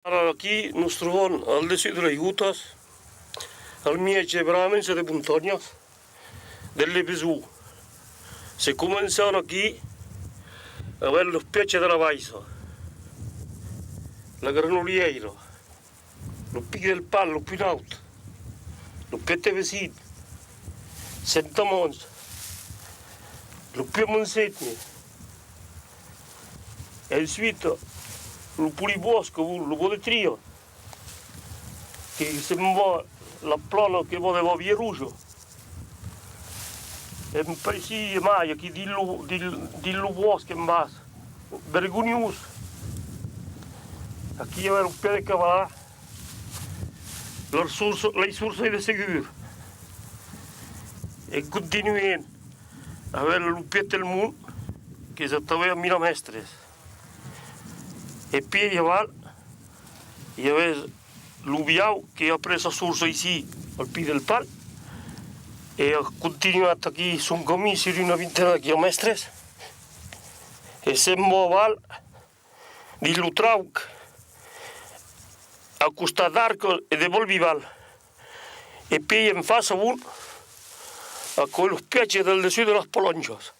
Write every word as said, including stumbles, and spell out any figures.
Ara aquí nos trobam al dessús de las Gotas, al mièg de Bramença, de montanhas, del Lebesó. Se començam aquí, avèm los piècs de la Baissa, la Granolièira, lo Pic del Pal, lo pus naut, lo Pete Vesin, Sent Amans, lo Puèg Montsègne. Ensuite, lo Polibòsc, lo Bòsc de Tria, que se'n va, la plana que va de Bavièr Roja. En país mai, aquí dins lo, dins, dins lo bòsc en bas, Vergonhós. Aquí i a lo Pièg de Cavalà, la sorsa, la sorsa de Segur. E continuem avèm lo Pièg del Mont, qu'es atanben a mila mètres. E pièi aval, i avèm lo Viaur, que a pres sa sorsa aicí, al Pic del Pal, e a continuat aquí son camin sus una vintena de quilomètres, e se'n va aval dins lo Trauc, a costat d'Arcas e de Balvival. E pièi en fàcia, bon, aquò's los piègs del dessús de las Palanjas.